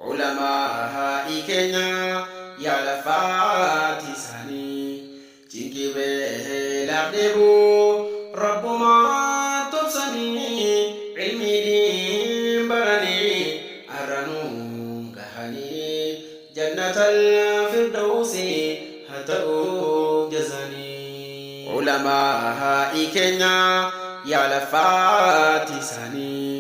Ulamaa'ii keenya yaa lafaati isaanii cinqii beelaaf dheebuu Rabbumaa tobsanii ilmii diin baranii arranuun gahanii jannatal firdawsi haa ta'uuf jazanii. Ulamaa'ii keenya yaa lafaati isaanii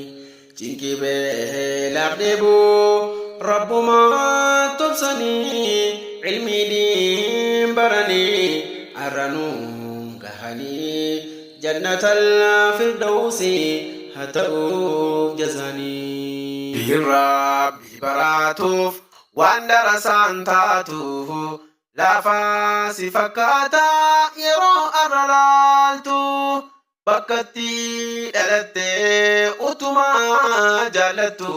cinqii beelaaf dheebuu Rabbumaa tobsanii ilmii diin baranii arranuun gahanii jannatal firdawsi haa ta'uuf jazanii. Diin Rabbii baraatuuf waan darasaan taatu laafaa si fakkaata yeroo arra laaltu. Bakkatti dhalatte utumaa jaallattu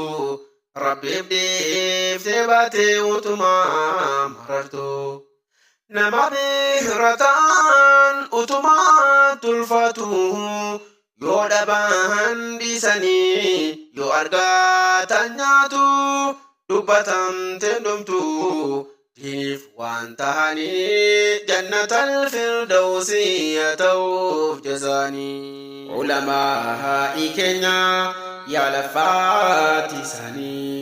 Rabbiif dhiiftee baate utumaa marartu. Nama bira ta'an utumaa tulfaatu yoo dhaban dhiisanii yoo argatan nyaatu dubbatamteen dhumtu diiniif waan tahanii jannatal firdawsi haa ta'uuf jazaanii. Ulamaa'ii keenya yaa lafaati isaanii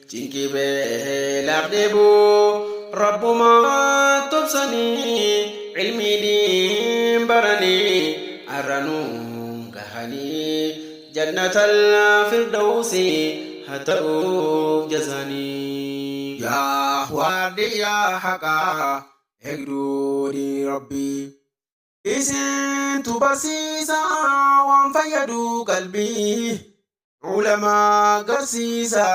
cinqii beelaaf dheebuu Rabbumaa tobsanii ilmii diin baranii arranuun gahanii jannatal firdawsi haa ta'uuf jazaanii. Yaa waardiyyaa haqaa eegduu diin Rabbii isintu barsiisa waan fayyadu qalbii ulamaa garsiisa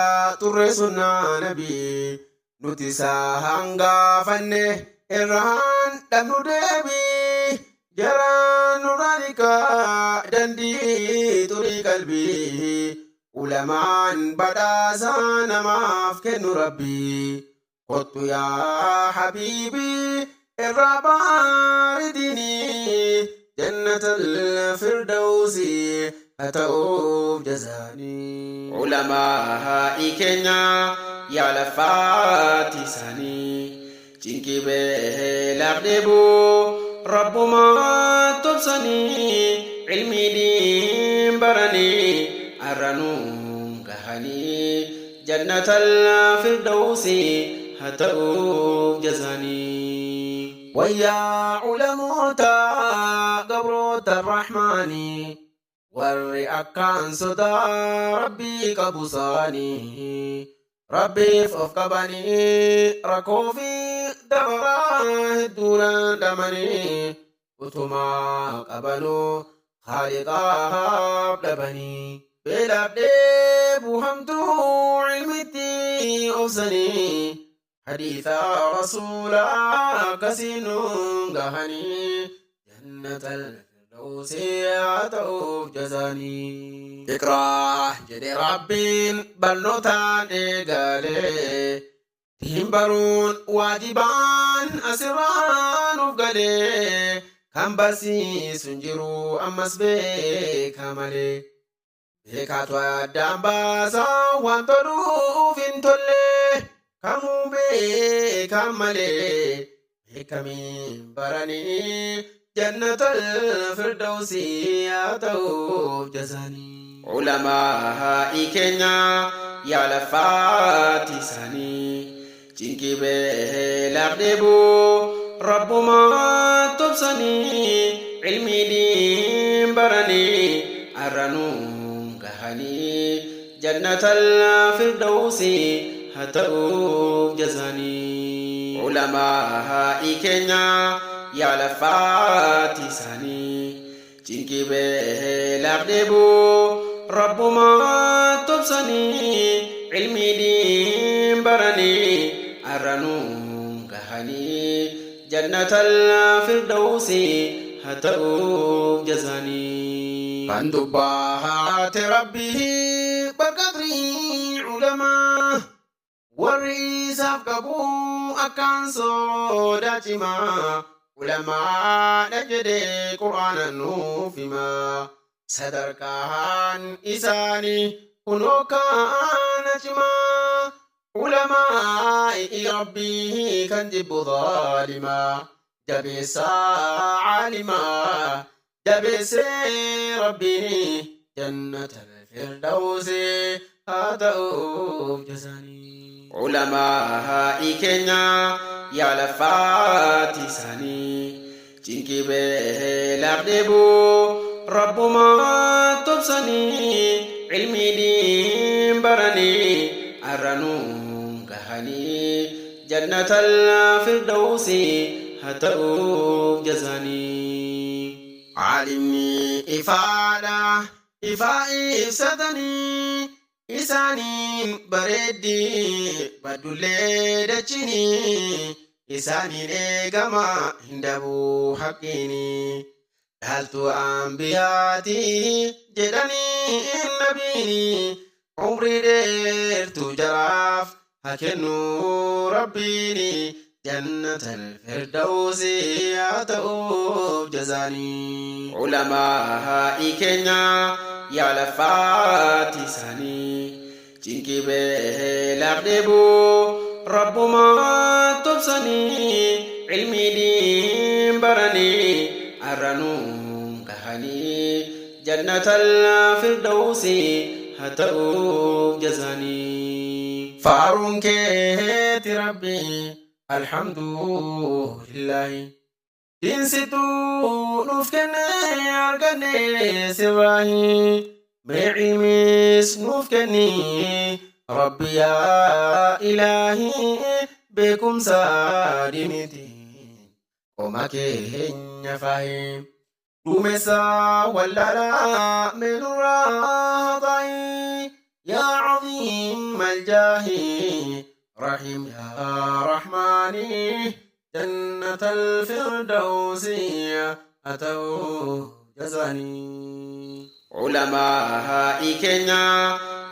turre sunnaa nabii nuti isaa hangaafanne irraan dhabnu deebii jaraan nurraa dhiqaa dandii xurii qalbii ulamaan badhaasa namaaf kennu Rabbii kottu yaa habiibii irraa baaridinii jannatal firdawsi haa ta'uuf jazaanii. Ulamaa'ii keenya yaa lafaati isaanii cinqii beelaaf dheebuu Rabbumaa tobsanii ilmii diin baranii arranuun gahanii jannatal firdawsi haa ta'uuf jazaanii. Wayyaa ulamoota gabroota Rahmaanii warri akkaan sodaa Rabbii qabu isaanii Rabbiif of qabanii rakkoo fi dararaa hedduu dhandhamanii utumaa qabanuu Khaaliqaaf dhabanii beelaaf dheebuu hamtuu ilmitti obsanii hadiisa rasuulaa akkasiin nuun gahanii jannatal firdawsi haa ta'uuf jazaanii. Iqraa jedhe Rabbiin barnootaan eegalee diin baruun waajibaan asirraa nuuf galee kan barsiisu hin jiru ammas beekaa malee. Beekaatu addaan baasa waan toluuf hin tolle kamuu beekaan malee beekamiin baranii jannatal firdawsi haa ta'uuf jazaanii. Ulamaa'ii keenya yaa lafaati isaanii cinqii beelaaf dheebuu Rabbumaa tobsanii ilmii diin baranii arranuun gahanii jannatal firdawsi haa ta'uuf jazaanii. Ulamaa'ii keenya yaa lafaati isaanii cinqii beelaaf dheebuu Rabbumaa tobsanii ilmii diin baranii arranuun gahanii jannatal firdawsi haa ta'uuf jazaanii. Kan dubbaate Rabbii barqadrii ulamaa warri isaaf qabu akkaan sodaa cimaa ulamaadha jedhee qur'aana nuuf himaa sadarkaan isaanii kunoo kaana cimaa. Ulamaa'i Rabbii kan jibbu zaalimaa, jabeessaa caalimaa, jabeessee Rabbiin jannatal firdawsi haa ta'uuf jazaanii. Ulamaa'i keenya yaa laffaati isaanii, cinqii beelaaf dheebuu Rabbumaa tobsanii, ilmii diin baranii arranuun gahanii, jannatal firdawsi haa ta'uuf jazaanii. Caalimni ifaadha, ifaa ibsatanii, isaaniin bareeddi baddullee dachinii, isaaniin eegama hin dabuu haqqiini. Dhaaltuu ambiyaati jedhanii nabiini, umrii dheertuu jaraaf haa kennu Rabbiini, jannatal firdawsi haa ta'uuf jazaanii. Ulamaa'i keenya yaa laffaati isaanii, cinqii beelaaf dheebuu Rabbumaa tobsanii, ilmii diin baranii arranuun gahanii, jannatal firdawsi haa ta'uuf jazaanii. Faaruun keeti Rabbi, alhamdulillahi. Diinsituu nuuf kenne arganne sirraahi. Mee ilmiis nuuf kenni Rabbi yaa ilaahi, beekumsa diiniiti qoma keenya faahi. Duumessa wallaalaa mee nurraa haxaa'i, yaa caziim aljaahi, rahiim yaa rahmaani, jannatal firdawsi haa ta'u jazaanii. Ulamaa'i keenya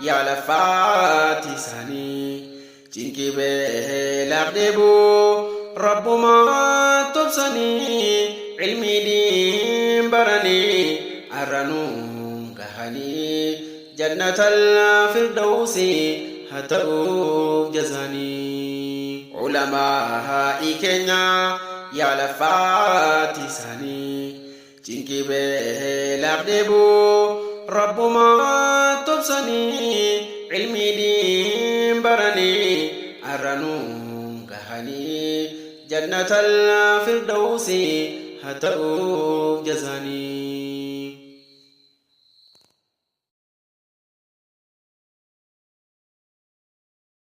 yaa laffaati isaanii, cinqii beelaaf dheebuu Rabbumaa tobsanii, ilmii diin baranii arranuun gahanii, jannatal firdawsi haa ta'uuf jazaanii. Ulamaa'i keenya yaa laffaati isaanii, cinqii beelaaf dheebuu Rabbumaa tobsanii, ilmii diin baranii arranuun gahanii, jannatal firdawsi haa ta'uuf jazaanii.